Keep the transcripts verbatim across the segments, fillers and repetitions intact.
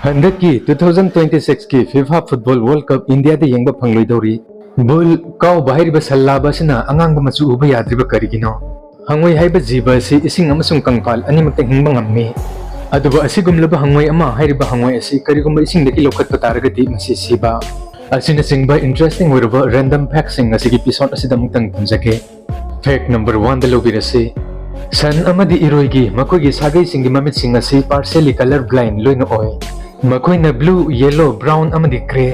ꯍꯟꯗꯛꯀꯤ two thousand twenty six ꯀꯤ FIFA Football World Cup ꯏꯟꯗꯤꯌꯥꯗ ꯌꯦꯡꯕ ꯐꯪꯂꯣꯏꯗꯧꯔꯤ꯫ ꯕꯨꯜ ꯀꯥꯎꯕ ꯍꯥꯏꯔꯤꯕ ꯁꯟ ꯂꯥꯕ ꯑꯁꯤꯅ ꯑꯉꯥꯡꯕ ꯃꯆꯨ ꯎꯕ ꯌꯥꯗ꯭ꯔꯤꯕ ꯀꯔꯤꯒꯤꯅꯣ? ꯍꯉꯣꯏ ꯍꯥꯏꯕ ꯖꯤꯕ ꯑꯁꯤ ꯏꯁꯤꯡ ꯑꯃꯁꯨꯡ ꯀꯪꯐꯥꯜ ꯑꯅꯤꯃꯛꯇ ꯍꯤꯡꯕ ꯉꯝꯃꯤ꯫ ꯑꯗꯨꯕꯨ ꯑꯁꯤꯒꯨꯝꯂꯕ ꯍꯉꯣꯏ ꯑꯃ ꯍꯥꯏꯔꯤꯕ ꯍꯉꯣꯏ ꯑꯁꯤ ꯀꯔꯤꯒꯨꯝꯕ ꯏꯁꯤꯡꯗꯒꯤ ꯂꯧꯈꯠꯄ ꯇꯥꯔꯒꯗꯤ ꯃꯁꯤ ꯁꯤꯕ ꯑꯁꯤꯅꯆꯤꯡꯕ interesting ꯑꯣꯏꯔꯕ random factꯁꯤꯡ ꯑꯁꯤꯒꯤ episode ꯑꯁꯤꯗ ꯑꯃꯨꯛꯇꯪ ꯊꯝꯖꯒꯦ꯫ Fact number one ꯗ ꯂꯧꯕꯤꯔꯁꯤ꯫ ꯁꯟ ꯑꯃꯗꯤ ꯏꯔꯣꯏꯒꯤ ꯃꯈꯣꯏꯒꯤ ꯁꯥꯒꯩꯁꯤꯡꯒꯤ ꯃꯃꯤꯠꯁꯤꯡ ꯑꯁꯤ partially colour blind ꯂꯣꯏꯅ ꯑꯣꯏ꯫ ꯃꯈꯣꯏꯅ blue, yellow, brown ꯑꯃꯗꯤ grey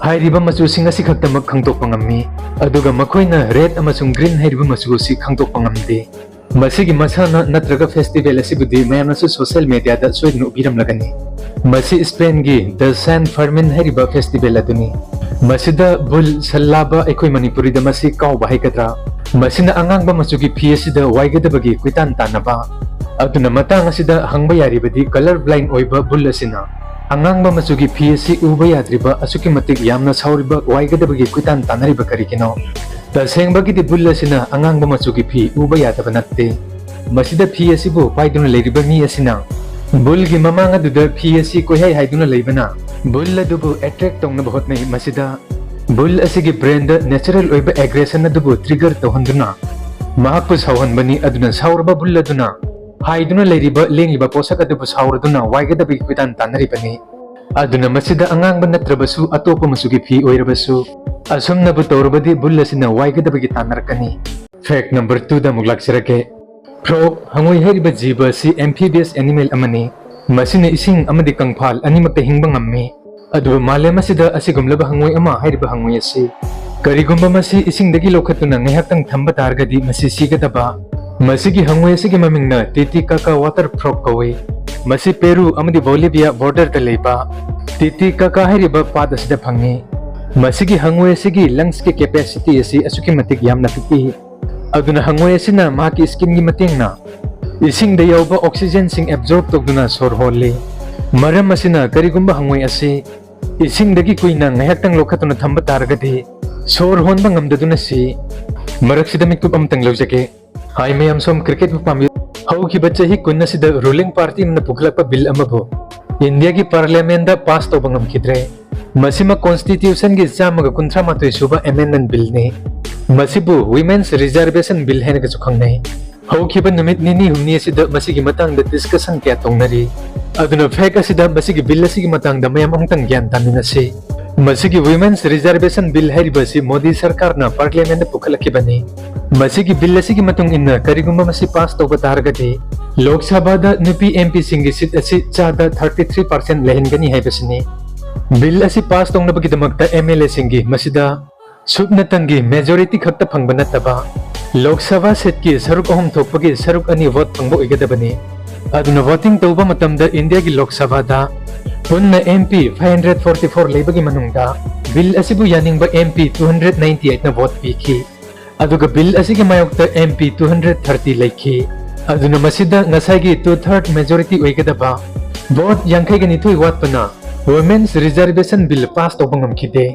ꯍꯥꯏꯔꯤꯕ ꯃꯆꯨꯁꯤꯡ ꯑꯁꯤ ꯈꯛꯇꯃꯛ ꯈꯪꯗꯣꯛꯄ ꯉꯝꯃꯤ, ꯑꯗꯨꯒ ꯃꯈꯣꯏꯅ red ꯑꯃꯁꯨꯡ green ꯍꯥꯏꯔꯤꯕ ꯃꯆꯨ ꯑꯁꯤ ꯈꯪꯗꯣꯛꯄ ꯉꯝꯗꯦ꯫ ꯃꯁꯤꯒꯤ ꯃꯁꯥꯟꯅ ꯅꯠꯇ꯭ꯔꯒ festival ꯑꯁꯤꯕꯨꯗꯤ ꯃꯌꯥꯝꯅꯁꯨ social mediaꯗ ꯁꯣꯏꯗꯅ ꯎꯕꯤꯔꯝꯂꯒꯅꯤ꯫ ꯃꯁꯤ Spainꯒꯤ The San Fermin ꯍꯥꯏꯔꯤꯕ festival ꯑꯗꯨꯅꯤ꯫ ꯃꯁꯤꯗ ꯕꯨꯜ, ꯁꯟ ꯂꯥꯕ, ꯑꯩꯈꯣꯏ ꯃꯅꯤꯄꯨꯔꯤꯗ ꯃꯁꯤ ꯀꯥꯎꯕ ꯍꯥꯏꯒꯗ꯭ꯔꯥ, ꯃꯁꯤꯅ ꯑꯉꯥꯡꯕ ꯃꯆꯨꯒꯤ ꯐꯤ ꯑꯁꯤꯗ ꯋꯥꯏꯒꯗꯕꯒꯤ ꯀꯣꯏꯇꯥꯟ ꯇꯥꯟꯅꯕ꯫ ꯑꯗꯨꯅ ꯃꯇꯥꯡ ꯑꯁꯤꯗ ꯍꯪꯕ ꯌꯥꯔꯤꯕꯗꯤ colour blind ꯑꯣꯏꯕ ꯕꯨꯜ ꯑꯁꯤꯅ ꯑꯉꯥꯡꯕ ꯃꯆꯨꯒꯤ ꯐꯤ ꯑꯁꯤ ꯎꯕ ꯌꯥꯗ꯭ꯔꯤꯕ ꯑꯁꯨꯛꯀꯤ ꯃꯇꯤꯛ ꯌꯥꯝꯅ ꯁꯥꯎꯔꯤꯕ, ꯋꯥꯏꯒꯗꯕꯒꯤ ꯀꯣꯏꯇꯥꯟ ꯇꯥꯟꯅꯔꯤꯕ ꯀꯔꯤꯒꯤꯅꯣ? ꯇꯁꯦꯡꯕꯒꯤꯗꯤ ꯕꯨꯜ ꯑꯁꯤꯅ ꯑꯉꯥꯡꯕ ꯃꯆꯨꯒꯤ ꯐꯤ ꯎꯕ ꯌꯥꯗꯕ ꯅꯠꯇꯦ꯫ ꯃꯁꯤꯗ ꯐꯤ ꯑꯁꯤꯕꯨ ꯄꯥꯏꯗꯨꯅ ꯂꯩꯔꯤꯕ ꯃꯤ ꯑꯁꯤꯅ ꯕꯨꯜꯒꯤ ꯃꯃꯥꯡ ꯑꯗꯨꯗ ꯐꯤ ꯑꯁꯤ ꯀꯣꯏꯍꯥꯏ ꯍꯥꯏꯗꯨꯅ ꯂꯩꯕꯅ ꯕꯨꯜ ꯑꯗꯨꯕꯨ attract ꯇꯧꯅꯕ ꯍꯣꯠꯅꯩ꯫ ꯃꯁꯤꯗ ꯕꯨꯜ ꯑꯁꯤꯒꯤ brainꯗ natural ꯑꯣꯏꯕ aggression ꯑꯗꯨꯕꯨ trigger ꯇꯧꯍꯟꯗꯨꯅ ꯃꯍꯥꯛꯄꯨ ꯁꯥꯎꯍꯟꯕꯅꯤ꯫ ꯑꯗꯨꯅ ꯁꯥꯎꯔꯕ ꯕꯨꯜ ꯑꯗꯨꯅ ꯍꯥꯏꯗꯨꯅ ꯂꯩꯔꯤꯕ ꯂꯦꯡꯂꯤꯕ ꯄꯣꯠꯁꯛ ꯑꯗꯨꯕꯨ ꯁꯥꯎꯔꯗꯨꯅ ꯋꯥꯏꯒꯗꯕꯒꯤ ꯀꯣꯏꯇꯥꯟ ꯇꯥꯟꯅꯔꯤꯕꯅꯤ꯫ ꯑꯗꯨꯅ ꯃꯁꯤꯗ ꯑꯉꯥꯡꯕ ꯅꯠꯇ꯭ꯔꯕꯁꯨ ꯑꯇꯣꯞꯄ ꯃꯆꯨꯒꯤ ꯐꯤ ꯑꯣꯏꯔꯕꯁꯨ ꯑꯁꯨꯝꯅꯕꯨ ꯇꯧꯔꯕꯗꯤ ꯕꯨꯜ ꯑꯁꯤꯅ ꯋꯥꯏꯒꯗꯕꯒꯤ ꯇꯥꯟꯅꯔꯛꯀꯅꯤ꯫ Fact number twoꯗ ꯑꯃꯨꯛ ꯂꯥꯛꯆꯔꯒꯦ꯫ Frog, ꯍꯉꯣꯏ ꯍꯥꯏꯔꯤꯕ ꯖꯤꯕ ꯑꯁꯤ amphibious animal ꯑꯃꯅꯤ꯫ ꯃꯁꯤꯅ ꯏꯁꯤꯡ ꯑꯃꯗꯤ ꯀꯪꯐꯥꯜ ꯑꯅꯤꯃꯛꯇ ꯍꯤꯡꯕ ꯉꯝꯃꯤ꯫ ꯑꯗꯨꯕꯨ ꯃꯥꯂꯦꯝ ꯑꯁꯤꯗ ꯑꯁꯤꯒꯨꯝꯂꯕ ꯍꯉꯣꯏ ꯑꯃ ꯍꯥꯏꯔꯤꯕ ꯍꯉꯣꯏ ꯑꯁꯤ ꯀꯔꯤꯒꯨꯝꯕ ꯃꯁꯤ ꯏꯁꯤꯡꯗꯒꯤ ꯂꯧꯈꯠꯇꯨꯅ ꯉꯥꯏꯍꯥꯛꯇꯪ ꯊꯝꯕ ꯇꯥꯔꯒꯗꯤ ꯃꯁꯤ ꯁꯤꯒꯗꯕ꯫ ꯃꯁꯤꯒꯤ ꯍꯉꯣꯏ ꯑꯁꯤꯒꯤ ꯃꯃꯤꯡꯅ Titicaca water frog ꯀꯧꯏ꯫ ꯃꯁꯤ ꯄꯦꯔꯨ ꯑꯃꯗꯤ ꯕꯣꯂꯤꯚꯤꯌꯥ borderꯗ ꯂꯩꯕ ꯇꯤꯇꯤꯀꯥꯀꯥ ꯍꯥꯏꯔꯤꯕ ꯄꯥꯠ ꯑꯁꯤꯗ ꯐꯪꯏ꯫ ꯃꯁꯤꯒꯤ ꯍꯉꯣꯏ ꯑꯁꯤꯒꯤ lungsꯀꯤ capacity ꯑꯁꯤ ꯑꯁꯨꯛꯀꯤ ꯃꯇꯤꯛ ꯌꯥꯝꯅ ꯄꯤꯛꯏ꯫ ꯑꯗꯨꯅ ꯍꯉꯣꯏ ꯑꯁꯤꯅ ꯃꯍꯥꯛꯀꯤ skinꯒꯤ ꯃꯇꯦꯡꯅ ꯏꯁꯤꯡꯗ ꯌꯥꯎꯕ oxygenꯁꯤꯡ absorb ꯇꯧꯗꯨꯅ ꯁꯣꯔ ꯍꯣꯜꯂꯤ꯫ ꯃꯔꯝ ꯑꯁꯤꯅ ꯀꯔꯤꯒꯨꯝꯕ ꯍꯉꯣꯏ ꯑꯁꯤ ꯏꯁꯤꯡꯗꯒꯤ ꯀꯨꯏꯅ ꯉꯥꯏꯍꯥꯛꯇꯪ ꯂꯧꯈꯠꯇꯨꯅ ꯊꯝꯕ ꯇꯥꯔꯒꯗꯤ ꯁꯣꯔ ꯍꯣꯟꯕ ꯉꯝꯗꯗꯨꯅ ꯁꯤ꯫ ꯃꯔꯛꯁꯤꯗ ꯃꯤꯀꯨꯞ ꯑꯃꯇꯪ ꯂꯧꯖꯒꯦ꯫ Hi ꯃꯌꯥꯝ, ꯁꯣꯝ cricketꯄꯨ ꯄꯥꯝꯕꯤ? ꯍꯧꯈꯤꯕ ꯆꯍꯤ ꯀꯨꯟ ꯑꯁꯤꯗ ruling party ꯑꯃꯅ ꯄꯨꯈꯠꯂꯛꯄ bill ꯑꯃꯕꯨ ꯏꯟꯗꯤꯌꯥꯒꯤ ꯄꯥꯔꯂꯤꯌꯥꯃꯦꯟꯗ ꯄꯥꯁ ꯇꯧꯕ ꯉꯝꯈꯤꯗ꯭ꯔꯦ꯫ ꯃꯁꯤꯃꯛ ꯀꯣꯟꯁꯇꯤꯇ꯭ꯌꯨꯁꯟꯒꯤ ꯆꯥꯝꯃꯒ ꯀꯨꯟꯊ꯭ꯔꯥ ꯃꯥꯊꯣꯏ ꯁꯨꯕ ꯑꯦꯃꯦꯟꯗꯃꯦꯟ ꯕꯤꯜꯅꯤ꯫ ꯃꯁꯤꯕꯨ ꯋꯤꯃꯦꯟꯁ ꯔꯤꯖꯔꯕꯦꯁꯟ ꯕꯤꯜ ꯍꯥꯏꯅꯒꯁꯨ ꯈꯪꯅꯩ꯫ ꯍꯧꯈꯤꯕ ꯅꯨꯃꯤꯠ ꯅꯤꯅꯤ ꯍꯨꯝꯅꯤ ꯑꯁꯤꯗ ꯃꯁꯤꯒꯤ ꯃꯇꯥꯡꯗ ꯗꯤꯁꯀꯁꯟ ꯀꯌꯥ ꯇꯧꯅꯔꯤ꯫ ꯑꯗꯨꯅ ꯐꯦꯛ ꯑꯁꯤꯗ ꯃꯁꯤꯒꯤ ꯕꯤꯜ ꯑꯁꯤꯒꯤ ꯃꯇꯥꯡꯗ ꯃꯌꯥꯝ ꯑꯃꯨꯛꯇꯪ ꯒ꯭ꯌꯥꯟ ꯇꯥꯃꯤꯟꯅꯁꯤ꯫ ꯃꯁꯤꯒꯤ ꯋꯤꯃꯦꯟꯁ ꯔꯤꯖꯔꯕꯦꯁꯟ ꯕꯤꯜ ꯍꯥꯏꯔꯤꯕ ꯑꯁꯤ ꯃꯣꯗꯤ ꯁꯔꯀꯥꯔꯅ ꯄꯥꯔꯂꯤꯌꯥꯃꯦꯟꯗ ꯄꯨꯈꯠꯂꯛꯈꯤꯕꯅꯤ꯫ ꯃꯁꯤꯒꯤ ꯕꯤꯜ ꯑꯁꯤꯒꯤ ꯃꯇꯨꯡ ꯏꯟꯅ ꯀꯔꯤꯒꯨꯝꯕ ꯃꯁꯤ ꯄꯥꯁ ꯇꯧꯕ ꯇꯥꯔꯒꯗꯤ ꯂꯣꯛ ꯁꯚꯥꯗ ꯅꯨꯄꯤ ꯑꯦꯝ ꯄꯤꯁꯤꯡꯒꯤ ꯁꯤꯠ ꯑꯁꯤ ꯆꯥꯗ ꯊꯥꯔꯇꯤ ꯊ꯭ꯔꯤ ꯄꯥꯔꯁꯦꯟ ꯂꯩꯍꯟꯒꯅꯤ ꯍꯥꯏꯕꯁꯤꯅꯤ꯫ ꯕꯤꯜ ꯑꯁꯤ ꯄꯥꯁ ꯇꯧꯅꯕꯒꯤꯗꯃꯛꯇ ꯑꯦꯝ ꯑꯦꯜ ꯑꯦꯁꯤꯡꯒꯤ ꯃꯁꯤꯗ ꯁꯨꯞꯅꯇꯪꯒꯤ ꯃꯦꯖꯣꯔꯤꯇꯤ ꯈꯛꯇ ꯐꯪꯕ ꯅꯠꯇꯕ, ꯂꯣꯛ ꯁꯚꯥ ꯁꯤꯠꯀꯤ ꯁꯔꯨꯛ ꯑꯍꯨꯝ ꯊꯣꯛꯄꯒꯤ ꯁꯔꯨꯛ ꯑꯅꯤ ꯚꯣꯠ ꯐꯪꯕ ꯑꯣꯏꯒꯗꯕꯅꯤ꯫ ꯑꯗꯨꯅ ꯚꯣꯇꯤꯡ ꯇꯧꯕ ꯃꯇꯝꯗ ꯏꯟꯗꯤꯌꯥꯒꯤ ꯂꯣꯛ ꯁꯚꯥꯗ ꯄꯨꯟꯅ M P five hundred forty four ꯂꯩꯕꯒꯤ ꯃꯅꯨꯡꯗ ꯕꯤꯜ ꯑꯁꯤꯕꯨ ꯌꯥꯅꯤꯡꯕ M P two hundred ninety ꯑꯩꯠꯅ ꯚꯣꯠ ꯄꯤꯈꯤ꯫ ꯑꯗꯨꯒ ꯕꯤꯜ ꯑꯁꯤꯒꯤ ꯃꯥꯌꯣꯛꯇ M P two hundred thirty ꯂꯩꯈꯤ꯫ ꯑꯗꯨꯅ ꯃꯁꯤꯗ ꯉꯁꯥꯏꯒꯤ ꯇꯨ ꯊꯥꯔꯠ ꯃꯦꯖꯣꯔꯤꯇꯤ ꯑꯣꯏꯒꯗꯕ ꯚꯣꯠ ꯌꯥꯡꯈꯩꯒ ꯅꯤꯊꯣꯏ ꯋꯥꯠꯄꯅ ꯋꯨꯃꯦꯟꯁ ꯔꯤꯖꯔꯕꯦꯁꯟ ꯕꯤꯜ ꯄꯥꯁ ꯇꯧꯕ ꯉꯝꯈꯤꯗꯦ꯫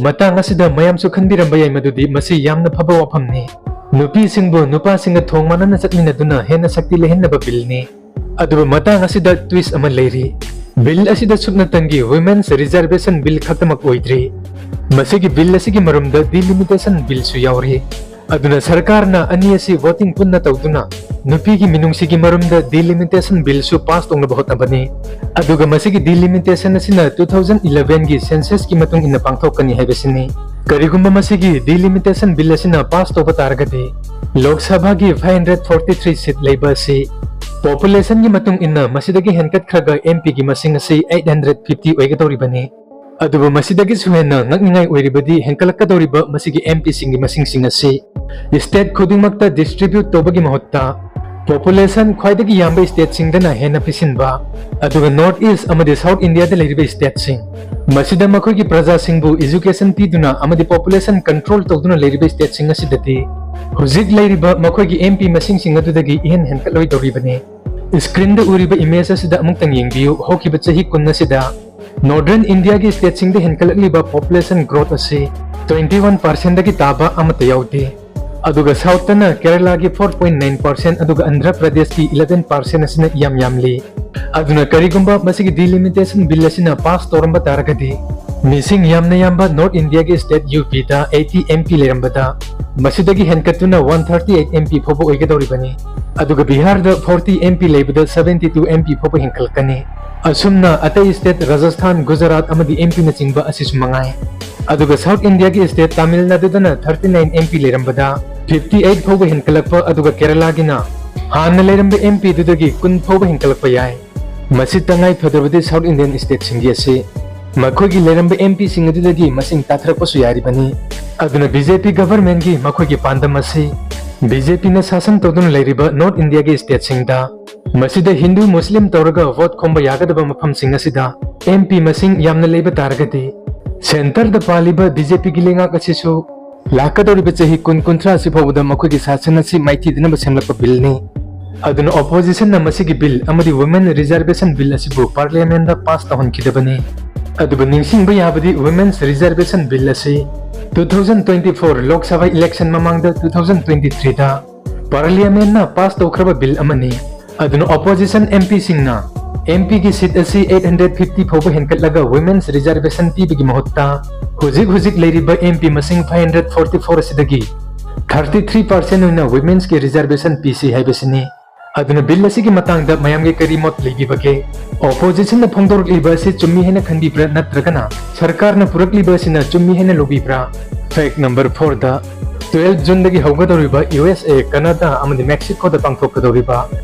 ꯃꯇꯥꯡ ꯑꯁꯤꯗ ꯃꯌꯥꯝꯁꯨ ꯈꯟꯕꯤꯔꯝꯕ ꯌꯥꯏ ꯃꯗꯨꯗꯤ ꯃꯁꯤ ꯌꯥꯝꯅ ꯐꯕ ꯋꯥꯐꯝꯅꯤ꯫ ꯅꯨꯄꯤꯁꯤꯡꯕꯨ ꯅꯨꯄꯥꯁꯤꯡꯒ ꯊꯣꯡ ꯃꯥꯟꯅꯅ ꯆꯠꯃꯤꯟꯅꯗꯨꯅ ꯍꯦꯟꯅ ꯁꯛꯇꯤ ꯂꯩꯍꯟꯅꯕ ꯕꯤꯜꯅꯤ꯫ ꯑꯗꯨꯕꯨ ꯃꯇꯥꯡ ꯑꯁꯤꯗ ꯇ꯭ꯋꯤꯁ ꯑꯃ ꯂꯩꯔꯤ꯫ ꯕꯤꯜ ꯑꯁꯤꯗ ꯁꯨꯞꯅꯇꯪꯒꯤ ꯋꯨꯃꯦꯟꯁ ꯔꯤꯖꯔꯕꯦꯁꯟ ꯕꯤꯜ ꯈꯛꯇꯃꯛ ꯑꯣꯏꯗ꯭ꯔꯤ꯫ ꯃꯁꯤꯒꯤ ꯕꯤꯜ ꯑꯁꯤꯒꯤ ꯃꯔꯨꯝꯗ ꯗꯤꯂꯤꯃꯤꯇꯦꯁꯟ ꯕꯤꯜꯁꯨ ꯌꯥꯎꯔꯤ꯫ ꯑꯗꯨꯅ ꯁꯔꯀꯥꯔꯅ ꯑꯅꯤ ꯑꯁꯤ ꯚꯣꯇꯤꯡ ꯄꯨꯟꯅ ꯇꯧꯗꯨꯅ ꯅꯨꯄꯤꯒꯤ ꯃꯤꯅꯨꯡꯁꯤꯒꯤ ꯃꯔꯨꯝꯗ ꯗꯤꯂꯤꯃꯤꯇꯦꯁꯟ ꯕꯤꯜꯁꯨ ꯄꯥꯁ ꯇꯧꯅꯕ ꯍꯣꯠꯅꯕꯅꯤ꯫ ꯑꯗꯨꯒ ꯃꯁꯤꯒꯤ ꯗꯤꯂꯤꯃꯤꯇꯦꯁꯟ ꯑꯁꯤꯅ ꯇꯨ ꯊꯥꯎꯖꯟ ꯏꯂꯚꯦꯟꯒꯤ ꯁꯦꯟꯁꯁꯀꯤ ꯃꯇꯨꯡ ꯏꯟꯅ ꯄꯥꯡꯊꯣꯛꯀꯅꯤ ꯍꯥꯏꯕꯁꯤꯅꯤ꯫ ꯀꯔꯤꯒꯨꯝꯕ ꯃꯁꯤꯒꯤ ꯗꯤꯂꯤꯃꯤꯇꯦꯁꯟ ꯕꯤꯜ ꯑꯁꯤꯅ ꯄꯥꯁ ꯇꯧꯕ ꯇꯥꯔꯒꯗꯤ ꯂꯣꯛ ꯁꯚꯥꯒꯤ ꯐꯥꯏꯚ ꯍꯟꯗ꯭ꯔꯦꯠ ꯐꯣꯔꯇꯤ ꯊ꯭ꯔꯤ ꯁꯤꯠ ꯂꯩꯕ ꯑꯁꯤ ꯄꯣꯄꯨꯂꯦꯁꯟꯒꯤ ꯃꯇꯨꯡ ꯏꯟꯅ ꯃꯁꯤꯗꯒꯤ ꯍꯦꯟꯒꯠꯈ꯭ꯔꯒ ꯑꯦꯝ ꯄꯤꯒꯤ ꯃꯁꯤꯡ ꯑꯁꯤ ꯑꯩꯠ ꯍꯟꯗ꯭ꯔꯦꯠ ꯐꯤꯐꯇꯤ ꯑꯣꯏꯒꯗꯧꯔꯤꯕꯅꯤ꯫ ꯑꯗꯨꯕꯨ ꯃꯁꯤꯗꯒꯤꯁꯨ ꯍꯦꯟꯅ ꯉꯛꯅꯤꯡꯉꯥꯏ ꯑꯣꯏꯔꯤꯕꯗꯤ ꯍꯦꯟꯒꯠꯂꯛꯀꯗꯧꯔꯤꯕ ꯃꯁꯤꯒꯤ ꯑꯦꯝ ꯄꯤꯁꯤꯡꯒꯤ ꯃꯁꯤꯡꯁꯤꯡ ꯑꯁꯤ ꯁ꯭ꯇꯦꯠ ꯈꯨꯗꯤꯡꯃꯛꯇ ꯗꯤꯁꯇ꯭ꯔꯤꯕ꯭ꯌꯨꯠ ꯇꯧꯕꯒꯤ ꯃꯍꯨꯠꯇ ꯄꯣꯄꯨꯂꯦꯁꯟ ꯈ꯭ꯋꯥꯏꯗꯒꯤ ꯌꯥꯝꯕ ꯁ꯭ꯇꯦꯠꯁꯤꯡꯗꯅ ꯍꯦꯟꯅ ꯄꯤꯁꯤꯟꯕ, ꯑꯗꯨꯒ ꯅꯣꯔꯠ ꯏꯁ ꯑꯃꯗꯤ ꯁꯥꯎꯠ ꯏꯟꯗꯤꯌꯥꯗ ꯂꯩꯔꯤꯕ ꯁ꯭ꯇꯦꯠꯁꯤꯡ, ꯃꯁꯤꯗ ꯃꯈꯣꯏꯒꯤ ꯄ꯭ꯔꯖꯥꯁꯤꯡꯕꯨ ꯏꯖꯨꯀꯦꯁꯟ ꯄꯤꯗꯨꯅ ꯑꯃꯗꯤ ꯄꯣꯄꯨꯂꯦꯁꯟ ꯀꯟꯇ꯭ꯔꯣꯜ ꯇꯧꯗꯨꯅ ꯂꯩꯔꯤꯕ ꯁ꯭ꯇꯦꯠꯁꯤꯡ ꯑꯁꯤꯗꯗꯤ ꯍꯧꯖꯤꯛ ꯂꯩꯔꯤꯕ ꯃꯈꯣꯏꯒꯤ ꯑꯦꯝ ꯄꯤ ꯃꯁꯤꯡꯁꯤꯡ ꯑꯗꯨꯗꯒꯤ ꯏꯍꯦꯟ ꯍꯦꯟꯒꯠꯂꯣꯏꯗꯧꯔꯤꯕꯅꯤ꯫ ꯁ꯭ꯀ꯭ꯔꯤꯟꯗ ꯎꯔꯤꯕ ꯏꯃꯦꯖ ꯑꯁꯤꯗ ꯑꯃꯨꯛꯇꯪ ꯌꯦꯡꯕꯤꯌꯨ꯫ ꯍꯧꯈꯤꯕ ꯆꯍꯤ ꯀꯨꯟ ꯑꯁꯤꯗ ꯅꯣꯔꯗꯔꯟ ꯏꯟꯗꯤꯌꯥꯒꯤ ꯁ꯭ꯇꯦꯠꯁꯤꯡꯗ ꯍꯦꯟꯒꯠꯂꯛꯂꯤꯕ ꯄꯣꯄꯨꯂꯦꯁꯟ ꯒ꯭ꯔꯣꯠ ꯑꯁꯤ ꯇ꯭ꯋꯦꯟꯇꯤ ꯋꯥꯟ ꯄꯥꯔꯁꯦꯟꯗꯒꯤ ꯇꯥꯕ ꯑꯃꯠꯇ ꯌꯥꯎꯗꯦ꯫ ꯑꯗꯨꯒ ꯁꯥꯎꯠꯇꯅ ꯀꯦꯔꯂꯥꯒꯤ ꯐꯣꯔ ꯄꯣꯏꯟ ꯅꯥꯏꯟ ꯄꯥꯔꯁꯦꯟ ꯑꯗꯨꯒ ꯑꯟꯙ꯭ꯔ ꯄ꯭ꯔꯗꯦꯁꯀꯤ ꯏꯂꯚꯦꯟ ꯄꯥꯔꯁꯦꯟ ꯑꯁꯤꯅ ꯏꯌꯥꯝ ꯌꯥꯝꯂꯤ꯫ ꯑꯗꯨꯅ ꯀꯔꯤꯒꯨꯝꯕ ꯃꯁꯤꯒꯤ ꯗꯤꯂꯤꯃꯤꯇꯦꯁꯟ ꯕꯤꯜ ꯑꯁꯤꯅ ꯄꯥꯁ ꯇꯧꯔꯝꯕ ꯇꯥꯔꯒꯗꯤ, ꯃꯤꯁꯤꯡ ꯌꯥꯝꯅ ꯌꯥꯝꯕ ꯅꯣꯔꯠ ꯏꯟꯗꯤꯌꯥꯒꯤ ꯁ꯭ꯇꯦꯠ ꯌꯨ ꯄꯤꯗ ꯑꯩꯠꯇꯤ ꯑꯦꯝ ꯄꯤ ꯂꯩꯔꯝꯕꯗ, ꯃꯁꯤꯗꯒꯤ ꯍꯦꯟꯀꯠꯇꯨꯅ one thirty eight M P ꯐꯥꯎꯕ ꯑꯣꯏꯒꯗꯧꯔꯤꯕꯅꯤ꯫ ꯑꯗꯨꯒ ꯕꯤꯍꯥꯔꯗ ꯐꯣꯔꯇꯤ ꯑꯦꯝ ꯄꯤ ꯂꯩꯕꯗ ꯁꯕꯦꯟꯇꯤ ꯇꯨ ꯑꯦꯝ ꯄꯤ ꯐꯥꯎꯕ ꯍꯦꯟꯀꯠꯂꯛꯀꯅꯤ꯫ ꯑꯁꯨꯝꯅ ꯑꯇꯩ ꯁ꯭ꯇꯦꯠ ꯔꯥꯖꯁꯊꯥꯟ, ꯒꯨꯖꯔꯥꯠ ꯑꯃꯗꯤ ꯑꯦꯝ ꯄꯤꯅꯆꯤꯡꯕ ꯑꯁꯤꯁꯨ ꯃꯉꯥꯏ꯫ ꯑꯗꯨꯒ ꯁꯥꯎꯠ ꯏꯟꯗꯤꯌꯥꯒꯤ ꯁ꯭ꯇꯦꯠ ꯇꯥꯃꯤꯜ ꯅꯥꯗꯨꯗꯅ ꯊꯥꯔꯇꯤ ꯅꯥꯏꯟ ꯑꯦꯝ ꯄꯤ ꯂꯩꯔꯝꯕꯗ ꯐꯤꯐꯇꯤ ꯑꯩꯠ ꯐꯥꯎꯕ ꯍꯦꯟꯀꯠꯂꯛꯄ, ꯑꯗꯨꯒ ꯀꯦꯔꯂꯥꯒꯤꯅ ꯍꯥꯟꯅ ꯂꯩꯔꯝꯕ ꯑꯦꯝ ꯄꯤꯗꯨꯗꯒꯤ ꯀꯨꯟ ꯐꯥꯎꯕ ꯍꯦꯟꯀꯠꯂꯛꯄ ꯌꯥꯏ꯫ ꯃꯁꯤ ꯇꯉꯥꯏ ꯐꯗ꯭ꯔꯕꯗꯤ ꯁꯥꯎꯠ ꯏꯟꯗꯤꯌꯟ ꯁ꯭ꯇꯦꯠꯁꯤꯡꯒꯤ ꯑꯁꯤ ꯃꯈꯣꯏꯒꯤ ꯂꯩꯔꯝꯕ ꯑꯦꯝ ꯄꯤꯁꯤꯡ ꯑꯗꯨꯗꯒꯤ ꯃꯁꯤꯡ ꯇꯥꯊꯔꯛꯄꯁꯨ ꯌꯥꯔꯤꯕꯅꯤ꯫ ꯑꯗꯨꯅ ꯕꯤ ꯖꯦ ꯄꯤ ꯒꯚꯔꯟꯃꯦꯟꯠꯀꯤ ꯃꯈꯣꯏꯒꯤ ꯄꯥꯟꯗꯝ ꯑꯁꯤ ꯕꯤ ꯖꯦ ꯄꯤꯅ ꯁꯥꯁꯟ ꯇꯧꯗꯨꯅ ꯂꯩꯔꯤꯕ ꯅꯣꯔꯠ ꯏꯟꯗꯤꯌꯥꯒꯤ ꯁ꯭ꯇꯦꯠꯁꯤꯡꯗ, ꯃꯁꯤꯗ ꯍꯤꯟꯗꯨ ꯃꯨꯁꯂꯤꯝ ꯇꯧꯔꯒ ꯚꯣꯠ ꯈꯣꯝꯕ ꯌꯥꯒꯗꯕ ꯃꯐꯝꯁꯤꯡ ꯑꯁꯤꯗ ꯑꯦꯝ ꯄꯤ ꯃꯁꯤꯡ ꯌꯥꯝꯅ ꯂꯩꯕ ꯇꯥꯔꯒꯗꯤ, ꯁꯦꯟꯇꯔꯗ ꯄꯥꯜꯂꯤꯕ ꯕꯤ ꯖꯦ ꯄꯤꯒꯤ ꯂꯩꯉꯥꯛ ꯑꯁꯤꯁꯨ ꯂꯥꯛꯀꯗꯧꯔꯤꯕ ꯆꯍꯤ ꯀꯨꯟ ꯀꯨꯟꯊ꯭ꯔꯥ ꯑꯁꯤ ꯐꯥꯎꯕꯗ ꯃꯈꯣꯏꯒꯤ ꯁꯥꯁꯟ ꯑꯁꯤ ꯃꯥꯏꯊꯤꯗꯅꯕ ꯁꯦꯝꯂꯛꯄ ꯕꯤꯜꯅꯤ꯫ ꯑꯗꯨꯅ ꯑꯣꯄꯣꯖꯤꯁꯟꯅ ꯃꯁꯤꯒꯤ ꯕꯤꯜ ꯑꯃꯗꯤ ꯋꯨꯃꯦꯟ ꯔꯤꯖꯔꯕꯦꯁꯟ ꯕꯤꯜ ꯑꯁꯤꯕꯨ ꯄꯥꯔꯂꯤꯌꯥꯃꯦꯟꯗ ꯄꯥꯁ ꯇꯧꯍꯟꯈꯤꯗꯕꯅꯤ꯫ ꯑꯗꯨꯕꯨ ꯅꯤꯡꯁꯤꯡꯕ ꯌꯥꯕꯗꯤ, ꯋꯨꯃꯦꯟꯁ ꯔꯤꯖꯔꯕꯦꯁꯟ ꯕꯤꯜ ꯑꯁꯤ two thousand twenty four Lok Sabha election ꯃꯃꯥꯡꯗ ꯇꯨ ꯊꯥꯎꯖꯟ ꯇ꯭ꯋꯦꯟꯇꯤ ꯊ꯭ꯔꯤꯗ ꯄꯥꯔꯂꯤꯌꯥꯃꯦꯟꯅ ꯄꯥꯁ ꯇꯧꯈ꯭ꯔꯕ ꯕꯤꯜ ꯑꯃꯅꯤ꯫ ꯑꯗꯨꯅ ꯑꯣꯄꯣꯖꯤꯁꯟ ꯑꯦꯝ ꯄꯤꯁꯤꯡꯅ ꯑꯦꯝ ꯄꯤꯒꯤ ꯁꯤꯠ ꯑꯁꯤ ꯑꯩꯠ ꯍꯟꯗ꯭ꯔꯦꯠ ꯐꯤꯐꯇꯤ ꯐꯥꯎꯕ ꯍꯦꯟꯒꯠꯂꯒ ꯋꯨꯃꯦꯟꯁ ꯔꯤꯖꯔꯕꯦꯁꯟ ꯄꯤꯕꯒꯤ ꯃꯍꯨꯠꯇ, ꯍꯧꯖꯤꯛ ꯍꯧꯖꯤꯛ ꯂꯩꯔꯤꯕ ꯑꯦꯝ ꯄꯤ ꯃꯁꯤꯡ ꯐꯥꯏꯚ ꯍꯟꯗ꯭ꯔꯦꯠ ꯐꯣꯔꯇꯤ ꯐꯣꯔ ꯑꯁꯤꯗꯒꯤ ꯊꯥꯔꯇꯤ ꯊ꯭ꯔꯤ ꯄꯥꯔꯁꯦꯟꯠ ꯑꯣꯏꯅ ꯋꯨꯃꯦꯟꯁꯀꯤ ꯔꯤꯖꯔꯕꯦꯁꯟ ꯄꯤꯁꯤ ꯍꯥꯏꯕꯁꯤꯅꯤ꯫ ꯑꯗꯨꯅ ꯕꯤꯜ ꯑꯁꯤꯒꯤ ꯃꯇꯥꯡꯗ ꯃꯌꯥꯝꯒꯤ ꯀꯔꯤ ꯃꯣꯠ ꯂꯩꯕꯤꯕꯒꯦ? ꯑꯣꯄꯣꯖꯤꯁꯟꯅ ꯐꯣꯡꯗꯣꯔꯛꯂꯤꯕ ꯑꯁꯤ ꯆꯨꯝꯃꯤ ꯍꯥꯏꯅ ꯈꯟꯕꯤꯕ꯭ꯔꯥ, ꯅꯠꯇ꯭ꯔꯒꯅ ꯁꯔꯀꯥꯔꯅ ꯄꯨꯔꯛꯂꯤꯕ ꯑꯁꯤꯅ ꯆꯨꯝꯃꯤ ꯍꯥꯏꯅ ꯂꯧꯕꯤꯕ꯭ꯔꯥ? ꯐꯦꯛ ꯅꯝꯕꯔ ꯐꯣꯔꯗ, ꯇꯨꯋꯦꯜꯐ ꯖꯨꯟꯗꯒꯤ ꯍꯧꯒꯗꯧꯔꯤꯕ ꯌꯨ ꯑꯦꯁ ꯑꯦ, ꯀꯅꯥꯗꯥ ꯑꯃꯗꯤ ꯃꯦꯛꯁꯤꯀꯣꯗ ꯄꯥꯡꯊꯣꯛꯀꯗꯧꯔꯤꯕ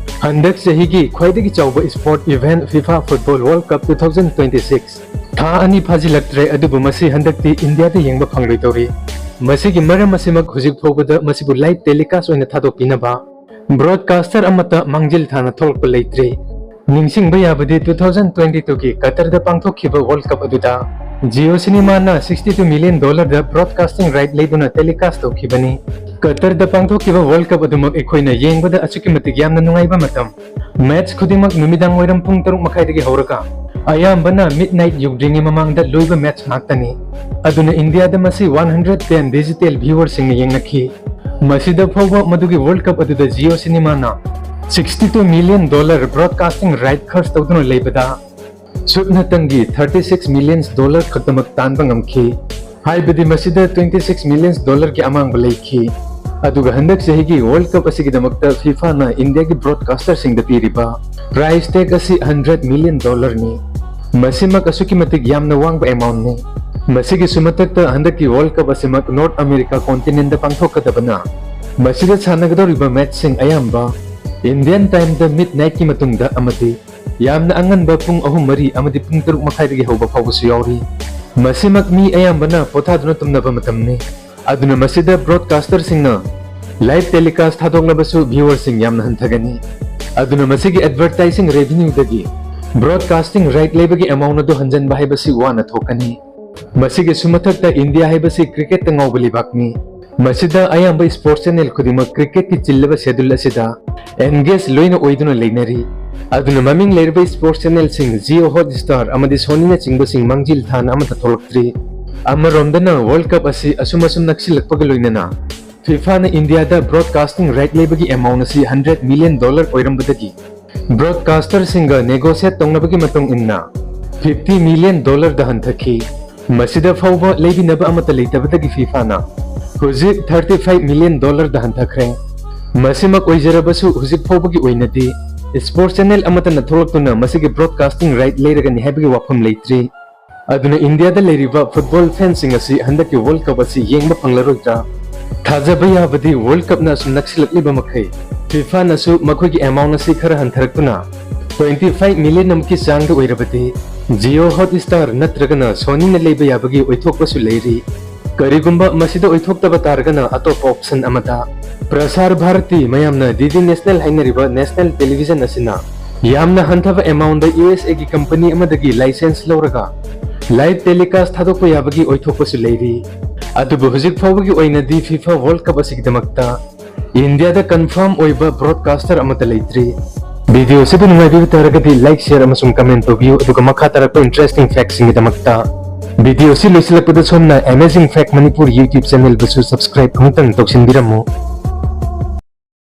ꯍꯟꯗꯛ ꯆꯍꯤꯒꯤ ꯈ꯭ꯋꯥꯏꯗꯒꯤ ꯆꯥꯎꯕ sport event FIFA football world cup two thousand twenty six. ꯊꯥ ꯑꯅꯤ ꯐꯥꯖꯤꯜꯂꯛꯇ꯭ꯔꯦ, ꯑꯗꯨꯕꯨ ꯃꯁꯤ ꯍꯟꯗꯛꯇꯤ ꯏꯟꯗꯤꯌꯥꯗ ꯌꯦꯡꯕ ꯐꯪꯂꯣꯏꯗꯧꯔꯤ꯫ ꯃꯁꯤꯒꯤ ꯃꯔꯝ ꯑꯁꯤꯃꯛ ꯍꯧꯖꯤꯛ ꯐꯥꯎꯕꯗ ꯃꯁꯤꯕꯨ ꯂꯥꯏꯚ ꯇꯦꯂꯤꯀꯥꯁ ꯑꯣꯏꯅ ꯊꯥꯗꯣꯛꯄꯤꯅꯕ ꯕ꯭ꯔꯣꯗꯀꯥꯁꯇꯔ ꯑꯃꯠꯇ ꯃꯥꯡꯖꯤꯜ ꯊꯥꯅ ꯊꯣꯛꯂꯛꯄ ꯂꯩꯇ꯭ꯔꯤ꯫ ꯅꯤꯡꯁꯤꯡꯕ ꯌꯥꯕꯗꯤ, ꯇꯨ ꯊꯥꯎꯖꯟ ꯇ꯭ꯋꯦꯟꯇꯤ ꯇꯨꯒꯤ ꯀꯇꯔꯗ ꯄꯥꯡꯊꯣꯛꯈꯤꯕ ꯋꯥꯔꯜꯗ ꯀꯞ ꯑꯗꯨꯗ ꯖꯤꯑꯣ ꯁꯤꯅꯦꯃꯥꯅ ꯁꯤꯛꯁꯇꯤ ꯇꯨ ꯃꯤꯂꯤꯌꯟ ꯗꯣꯂꯔꯗ ꯕ꯭ꯔꯣꯗꯀꯥꯁꯇꯤꯡ ꯔꯥꯏꯠ ꯂꯩꯗꯨꯅ ꯇꯦꯂꯤꯀꯥꯁ ꯇꯧꯈꯤꯕꯅꯤ꯫ ꯀꯇꯔꯗ ꯄꯥꯡꯊꯣꯛꯈꯤꯕ ꯋꯥꯔꯜꯗ ꯀꯞ ꯑꯗꯨꯃꯛ ꯑꯩꯈꯣꯏꯅ ꯌꯦꯡꯕꯗ ꯑꯁꯨꯛꯀꯤ ꯃꯇꯤꯛ ꯌꯥꯝꯅ ꯅꯨꯡꯉꯥꯏꯕ ꯃꯇꯝ꯫ ꯃꯦꯠꯆ ꯈꯨꯗꯤꯡꯃꯛ ꯅꯨꯃꯤꯗꯥꯡ ꯋꯥꯏꯔꯝ ꯄꯨꯡ ꯇꯔꯨꯛ ꯃꯈꯥꯏꯗꯒꯤ ꯍꯧꯔꯒ ꯑꯌꯥꯝꯕꯅ ꯃꯤꯗ ꯅꯥꯏꯠ ꯌꯧꯗ꯭ꯔꯤꯉꯩ ꯃꯃꯥꯡꯗ ꯂꯣꯏꯕ ꯃꯦꯠꯆ ꯉꯥꯛꯇꯅꯤ꯫ ꯑꯗꯨꯅ ꯏꯟꯗꯤꯌꯥꯗ ꯃꯁꯤ ꯋꯥꯟ ꯍꯟꯗ꯭ꯔꯦꯠ ꯇꯦꯟ ꯗꯤꯖꯤꯇꯦꯜ ꯚ꯭ꯌꯨꯋꯔꯁꯤꯡꯅ ꯌꯦꯡꯅꯈꯤ꯫ ꯃꯁꯤꯗ ꯐꯥꯎꯕ ꯃꯗꯨꯒꯤ ꯋꯥꯔꯜꯗ ꯀꯞ ꯑꯗꯨꯗ Jio ꯁꯤꯅꯦꯃꯥꯅ Sixty two million dollar broadcasting right ꯈꯔꯆ ꯇꯧꯗꯨꯅ ꯂꯩꯕꯗ ꯁꯨꯞꯅꯇꯪꯒꯤ thirty six million dollar ꯈꯛꯇꯃꯛ ꯇꯥꯟꯕ ꯉꯝꯈꯤ꯫ ꯍꯥꯏꯕꯗꯤ ꯃꯁꯤꯗ twenty six million dollar ꯒꯤ ꯑꯃꯥꯡꯕ ꯂꯩꯈꯤ꯫ ꯑꯗꯨꯒ ꯍꯟꯗꯛ ꯆꯍꯤꯒꯤ World Cup ꯑꯁꯤꯒꯤꯗꯃꯛꯇ FIFAꯅ ꯏꯟꯗꯤꯌꯥꯒꯤ broadcasterꯁꯤꯡꯗ ꯄꯤꯔꯤꯕ price tag ꯑꯁꯤ hundred million dollar ꯅꯤ꯫ ꯃꯁꯤꯃꯛ ꯑꯁꯨꯛꯀꯤ ꯃꯇꯤꯛ ꯌꯥꯝꯅ ꯋꯥꯡꯕ amount ꯅꯤ꯫ ꯃꯁꯤꯒꯤꯁꯨ ꯃꯊꯛꯇ ꯍꯟꯗꯛꯀꯤ World Cup ꯑꯁꯤꯃꯛ North America continent ꯗ ꯄꯥꯡꯊꯣꯛꯀꯗꯕꯅ ꯃꯁꯤꯗ ꯁꯥꯟꯅꯒꯗꯧꯔꯤꯕ match ꯁꯤꯡ ꯑꯌꯥꯝꯕ Indian time ꯗ midnight ꯀꯤ ꯃꯇꯨꯡꯗ ꯑꯃꯗꯤ ꯌꯥꯝꯅ ꯑꯉꯟꯕ ꯄꯨꯡ ꯑꯍꯨꯝ, ꯃꯔꯤ ꯑꯃꯗꯤ ꯄꯨꯡ ꯇꯔꯨꯛ ꯃꯈꯥꯏꯗꯒꯤ ꯍꯧꯕ ꯐꯥꯎꯕꯁꯨ ꯌꯥꯎꯔꯤ꯫ ꯃꯁꯤꯃꯛ ꯃꯤ ꯑꯌꯥꯝꯕꯅ ꯄꯣꯊꯥꯗꯨꯅ ꯇꯨꯝꯅꯕ ꯃꯇꯝꯅꯤ꯫ ꯑꯗꯨꯅ ꯃꯁꯤꯗ broadcasterꯁꯤꯡꯅ live telecast ꯊꯥꯗꯣꯛꯂꯕꯁꯨ viewerꯁꯤꯡ ꯌꯥꯝꯅ ꯍꯟꯊꯒꯅꯤ꯫ ꯑꯗꯨꯅ ꯃꯁꯤꯒꯤ advertising revenue ꯗꯒꯤ broadcasting right ꯂꯩꯕꯒꯤ amount ꯑꯗꯨ ꯍꯟꯖꯟꯕ ꯍꯥꯏꯕꯁꯤ ꯋꯥꯅ ꯊꯣꯛꯀꯅꯤ꯫ ꯃꯁꯤꯒꯤꯁꯨ ꯃꯊꯛꯇ ꯏꯟꯗꯤꯌꯥ ꯍꯥꯏꯕꯁꯤ cricket ꯇ ꯉꯥꯎꯕ ꯂꯩꯕꯥꯛꯅꯤ꯫ ꯃꯁꯤꯗ ꯑꯌꯥꯝꯕ sports channel ꯈꯨꯗꯤꯡꯃꯛ cricket ꯀꯤ ꯆꯤꯜꯂꯕ schedule ꯑꯁꯤꯗ engage ꯂꯣꯏꯅ ꯑꯣꯏꯗꯨꯅ ꯂꯩꯅꯔꯤ꯫ ꯑꯗꯨꯅ ꯃꯃꯤꯡ ꯂꯩꯔꯕ sports channel ꯁꯤꯡ Jio Hotstar ꯑꯃꯗꯤ Sony ꯅꯆꯤꯡꯕꯁꯤꯡ ꯃꯥꯡꯖꯤꯜ ꯊꯥꯅ ꯑꯃꯠꯇ ꯊꯣꯛꯂꯛꯇ꯭ꯔꯤ꯫ ꯑꯃꯔꯣꯝꯗꯅ World Cup ꯑꯁꯤ ꯑꯁꯨꯝ ꯑꯁꯨꯝ ꯅꯛꯁꯤꯜꯂꯛꯄꯒ ꯂꯣꯏꯅꯅ FIFAꯅ ꯏꯟꯗꯤꯌꯥꯗ broadcasting right ꯂꯩꯕꯒꯤ amount ꯑꯁꯤ hundred million dollar ꯑꯣꯏꯔꯝꯕꯗꯒꯤ broadcasterꯁꯤꯡꯒ negotiate ꯇꯧꯅꯕꯒꯤ ꯃꯇꯨꯡ ꯏꯟꯅ fifty million dollar ꯗ ꯍꯟꯊꯈꯤ꯫ ꯃꯁꯤꯗ ꯐꯥꯎꯕ ꯂꯩꯕꯤꯅꯕ ꯑꯃꯠꯇ ꯂꯩꯇꯕꯗꯒꯤ FIFAꯅ ꯍꯧꯖꯤꯛ thirty five million dollar ꯗ ꯍꯟꯊꯈ꯭ꯔꯦ꯫ ꯃꯁꯤꯃꯛ ꯑꯣꯏꯖꯔꯕꯁꯨ ꯍꯧꯖꯤꯛ ꯐꯥꯎꯕꯒꯤ ꯑꯣꯏꯅꯗꯤ sports channel ꯑꯃꯠꯇꯅ ꯊꯣꯛꯂꯛꯇꯨꯅ ꯃꯁꯤꯒꯤ broadcasting right ꯂꯩꯔꯒꯅꯤ ꯍꯥꯏꯕꯒꯤ ꯋꯥꯐꯝ ꯂꯩꯇ꯭ꯔꯤ꯫ ꯑꯗꯨꯅ ꯏꯟꯗꯤꯌꯥꯗ ꯂꯩꯔꯤꯕ football fan ꯁꯤꯡ ꯑꯁꯤ ꯍꯟꯗꯛꯀꯤ World Cup ꯑꯁꯤ ꯌꯦꯡꯕ ꯐꯪꯂꯔꯣꯏꯗ꯭ꯔꯥ? ꯊꯥꯖꯕ ꯌꯥꯕꯗꯤ World Cup ꯅ ꯑꯁꯨꯝ ꯅꯛꯁꯤꯜꯂꯛꯂꯤꯕ ꯃꯈꯩ FIFAꯅꯁꯨ ꯃꯈꯣꯏꯒꯤ amount ꯑꯁꯤ ꯈꯔ ꯍꯟꯊꯔꯛꯇꯨꯅ twenty five million ꯑꯃꯨꯛꯀꯤ ꯆꯥꯡꯗ ꯑꯣꯏꯔꯕꯗꯤ Jio Hotstar ꯅꯠꯇ꯭ꯔꯒꯅ Sony ꯅ ꯂꯩꯕ ꯌꯥꯕꯒꯤ ꯑꯣꯏꯊꯣꯛꯄꯁꯨ ꯂꯩꯔꯤ꯫ ꯀꯔꯤꯒꯨꯝꯕ ꯃꯁꯤꯗ ꯑꯣꯏꯊꯣꯛꯇꯕ ꯇꯥꯔꯒꯅ ꯑꯇꯣꯞꯄ option ꯑꯃꯗ ꯄ꯭ꯔꯁꯥꯔ ꯚꯥꯔꯇꯤ, ꯃꯌꯥꯝꯅ DD National ꯍꯥꯏꯅꯔꯤꯕ national television ꯑꯁꯤꯅ ꯌꯥꯝꯅ ꯍꯟꯊꯕ amount ꯗ USA ꯒꯤ company ꯑꯃꯗꯒꯤ license ꯂꯧꯔꯒ live telecast ꯊꯥꯗꯣꯛꯄ ꯌꯥꯕꯒꯤ ꯑꯣꯏꯊꯣꯛꯄꯁꯨ ꯂꯩꯔꯤ꯫ ꯑꯗꯨꯕꯨ ꯍꯧꯖꯤꯛ ꯐꯥꯎꯕꯒꯤ ꯑꯣꯏꯅꯗꯤ FIFA World Cup ꯑꯁꯤꯒꯤꯗꯃꯛꯇ ꯏꯟꯗꯤꯌꯥꯗ confirm ꯑꯣꯏꯕ broadcaster ꯑꯃꯠꯇ ꯂꯩꯇ꯭ꯔꯤ꯫ Video ꯑꯁꯤꯕꯨ ꯅꯨꯡꯉꯥꯏꯕꯤꯕ ꯇꯥꯔꯒꯗꯤ like, share ꯑꯃꯁꯨꯡ comment ꯇꯧꯕꯤꯌꯨ, ꯑꯗꯨꯒ ꯃꯈꯥ ꯇꯥꯔꯛꯄ interesting fact ꯁꯤꯡꯒꯤꯗꯃꯛꯇ video ꯑꯁꯤ ꯂꯣꯏꯁꯤꯜꯂꯛꯄꯗ ꯁꯣꯝꯅ Amazing Fact Manipur YouTube channel ꯕꯨꯁꯨ subscribe ꯑꯃꯨꯛꯇꯪ ꯇꯧꯁꯤꯟꯕꯤꯔꯝꯃꯨ꯫